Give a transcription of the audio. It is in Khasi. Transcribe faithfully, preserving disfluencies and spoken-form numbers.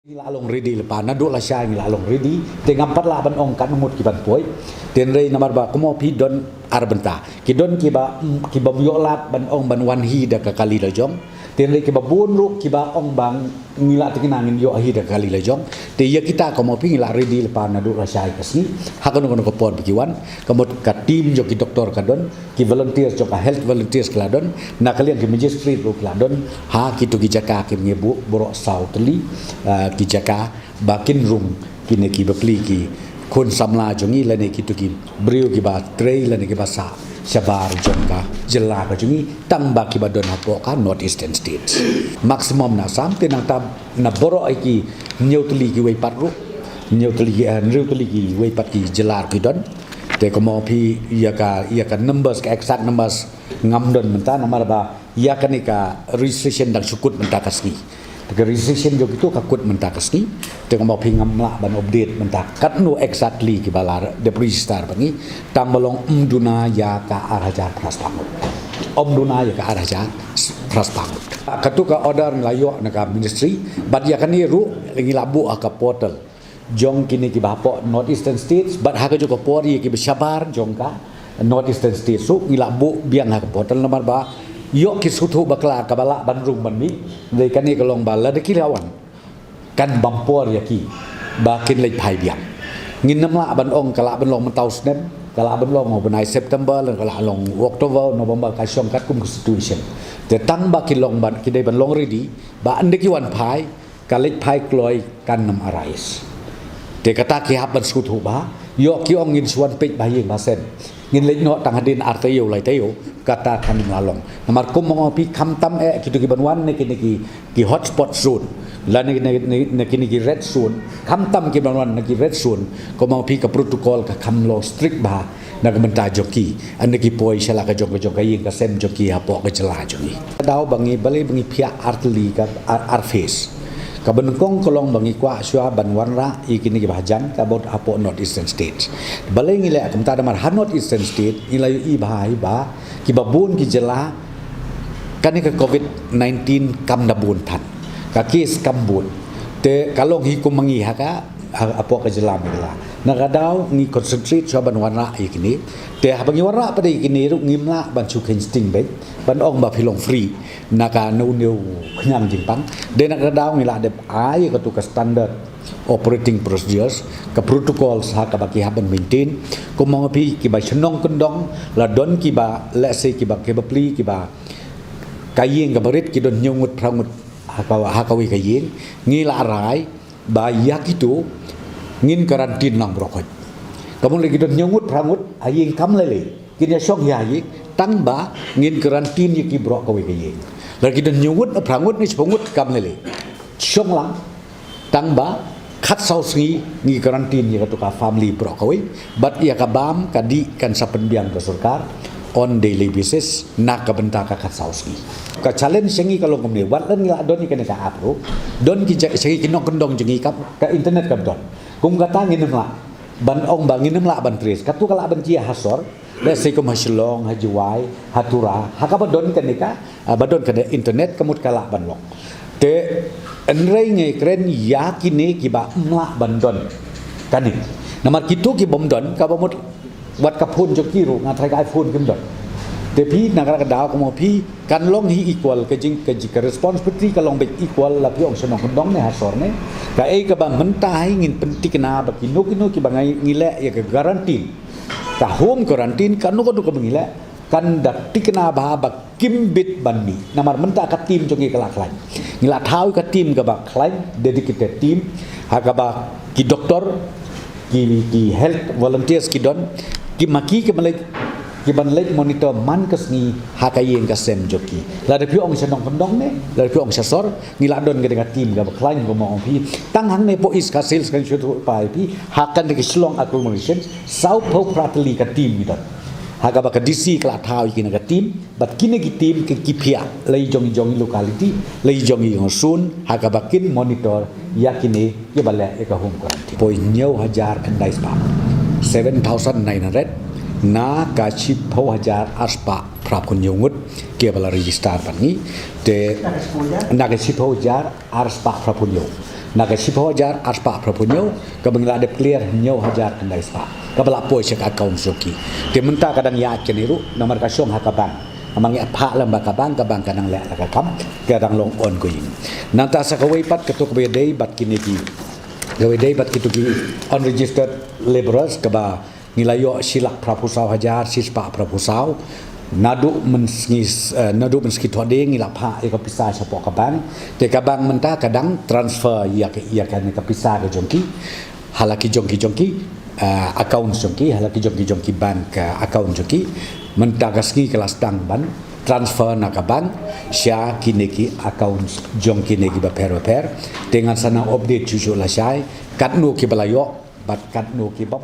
Ngi la long ready lypa, naduh lashai ngi la long ready. Te ngam pat lah ban ong katno ngut ki ban poi. Te hynrei namar ba kumno phi don ar bynta. Ki don kiba, mm, kiba ym ïoh lad ban ong ban wan hi da ka kali lajong. Te hynrei kiba bun ruh kiba ong ba ngi la thikna ngin ïoh hi da ka kali lajong. Te ïa kita kumno phi ngi la ready lypa naduh lashai ka sngi. Ha kano kano ka por ba ki wan. Ka mut ka team jong ki doktor ka don. Ki volunteers jong ka health volunteers ki la don, na ka liang ki magistrate ruh ki la don, ha kito ki jaka ki ngi buh baroh saw tylli, ah, ki jaka ba kin rung kine ki bapli ki khun samla jong ngi lane kito ki briew kiba trei lane kiba sah shabar jong ka jylla ka jong ngi tang ba kiba don hapoh ka North Eastern States. Maximum na Assam te nangta na baroh ïa ki hynñiew tylli kiwei pat ruh, hynñiew tylli ki, eh, hynriew tylli kiwei pat ki jylla ruh ki don. Te kumno phi ïa ka, ïa ka numbers, ka exact numbers ngam don mynta namar ba ïa kane ka registration dang shu kut mynta ka sngi. Te ka registration jong kito ka kut mynta ka sngi. Te kumno phi ngam lah ban update mynta katno exactly kiba la dep register bad ngi. Tang ba long ym duna ïa ka ar hajar phra spah ngut. Ym duna ïa ka ar hajar phra spah ngut. Kato ka order ngi la ïoh na ka ministry bad ïa kane ruh ngi la buh ha ka portal jong kine kiba hapoh North Eastern States bad ha kajuh ka por ïa kiba shabar jong ka North Eastern States ruh ngi la buh biang ha ka portal namar ba ïoh ki sngewthuh bakla kaba lah ban rung ban mih. Dei kane ka long ba lada ki la wan kan bam por ïa ki ba kin leit phai biang. Ngin ym lah ban ong ka lah ban long mynta u snem, ka lah ban long u bnai September, ka lah long October, November, ka shong katkum ka situation. Te tang ba ki long ban, ki dei ban long ready ba ynda ki wan phai ka leit phai kloi kan ym arise. Te kata ki hap ban sngewthuh bha. Ïoh ki ong ngin shu wan peit bha ïing bha sem, ngin leit noh tang hadien ar taïew lai taïew, kata kan ym la long. Namar kumno phi khamtam eh kito ki ban wan na kine ki, ki hotspot zone, lane na, na, na kine ki red zone, khamtam ki ban wan na ki red zone, kumno phi ka protocol ka kham long strict bha na ka bynta jong ki. Ynda ki poi sha la ka jong ka jong ka ïing ka sem jong ki hapoh ka jylla jong ngi. Ka daw ba ngi balei ba ngi phiah ar tylli ka ar, ar phase. Kaba nyngkong ka long ba ngi kwah shuwa ban wanrah ïa kine kiba hajan ka bud hapoh North Eastern States. Balei ngi leh kumta namar ha North Eastern State ngi la ïohi bha hi ba kiba bun ki jylla kane ka covid nineteen kam da bun than. Ka case kam bun. Te ka long hi kum ma ngi ha ka, ha, hapoh ka jylla Meghalaya. Na ka daw ngi concentrate shuwa ban wanrah ïa kine. Te haba ngi wanrah pat ïa kine ruh ngim lah ban shu kheiñ sting beit ban ong ba phi long free na kano kano khñiang jingpang. Dei na ka daw ngi la dep ai ïa kato ka standard operating procedures, ka protocols ha kaba ki hap ban maintain. Kumno phi kiba shnong kyndong, la don kiba, let's say kiba, kiba pli, kiba ka ïing kaba rit ki don hynñiew ngut phra ngut ha ka, ha kawei ka ïing, ngi la rai ba ïa kito ngin quarantine lang baroh khoit. Ka mut lada ki don hynñiew ngut phra ngut ha ïing kam lei lei, kin ïa shong hi ha ïing, tang ba ngin quarantine ïa ki baroh kawei ka ïing. Lada ki don hynñiew ngut, phra ngut ne shiphew ngut kam lei lei, shong lang, tang ba khatsaw sngi ngi quarantine ïa kato ka family baroh kawei. Bad ïa ka bam ka dih kan sa pynbiang da sorkar on daily basis na ka bynta ka khatsaw sngi. Ka challenge sha ngi ka long kumne, wat la ngi la don ïa kane ka app ruh, don ki ja-, sha ngi ki nongkyndong jong ngi ka, ka internet kam don. Kum kata ngin ym lah ban ong ba ngin ym lah ban trace. Kato ka lah ban jia ha sor, let's say kum ha Shillong, ha Jowai, ha Tura, ha kaba don kane ka, ah, ba don kane internet ka mut ka lah ban long. Te hynrei ngi kren ïa kine kiba ym lah ban don kane. Namar kito ki bym don kaba mut wat ka phone jong ki ruh, nga tharai ka iPhone kim don. Te phi na ka daw kumno phi kan long hi equal, ka jing, ka jing, ka responsibility ka long beit equal, la phi ong sha nongkyndong ne ha sor ne. Kaei kaba mynta hi ngin pynthikna ba kino kino kiba ngi leh ïa ka quarantine, ka home quarantine, kano kano kaba ngi leh, kan da thikna bha ba kim bit ban mih. Namar mynta ka team jong ngi ka la khlaiñ. Ngi la thaw ka team kaba khlaiñ, dedicated team, ha kaba ki doktor, ki, ki health volunteers ki don, ki ma ki, ki ban leit, ki ban leit monitor man ka sngi ha ka ïing ka sem jong ki. Lada phi ong sha nongkyndong ne, lada phi ong sha sor, ngi la don ka dei ka team kaba khlaiñ, kumno ong phi. Tang hangne hapoh East Khasi Hills kan shu tu pai phi, ha kane ka Shillong agglomeration, sawphew phra tylli ka team ngi don. Ha kaba ka D C ka la thaw ïa kine ka team, bad kine ki team ki, ki phiah la i jong i jong i locality, la i jong i jong i zone, ha kaba kin monitor ïa kine kiba leh ïa ka home quarantine. Poi hynñiew hajar khyndai spah, seven thousand nine hundred, na ka shiphew hajar ar spah phraphew hynñiew ngut kiba la register bad ngi. Te na ka shiphew hajar ar spah phraphew hynñiew. Na ka shiphew hajar arspah phraphew hynñiew, kaba ngi la dep clear hynñiew hajar khyndai spah, kaba la poi sha ka account jong ki. Te mynta ka dang ïaid kane ruh, namar ka shong ha ka bank. Namar ngi phah lem bad ka bank, ka bank ka dang leh la ka kam, ka dang long ongoing. Nangta sa kawei pat kato kaba ïadei bad kine ki, kaba ïadei bad kito ki unregistered labourers kaba ngi la ïoh shi lak phraphew saw hajar shispah phraphew saw. Naduh mynsngi, eh, naduh mynsngi Thohdieng ngi la phah ïa ka pisa shapoh ka bank. Te ka bank mynta ka dang transfer ïa ka, ïa kane ka pisa ka jong ki ha la ki jong ki jong ki, eh, account jong ki, ha la ki jong ki jong ki bank, eh, account jong ki. Mynta ka sngi ka la sdang ban transfer na ka bank sha kine ki account jong kine ki bapher bapher. Te ngan sa nang update shuh shuh lashai katno kiba la ïoh bad katno ki bym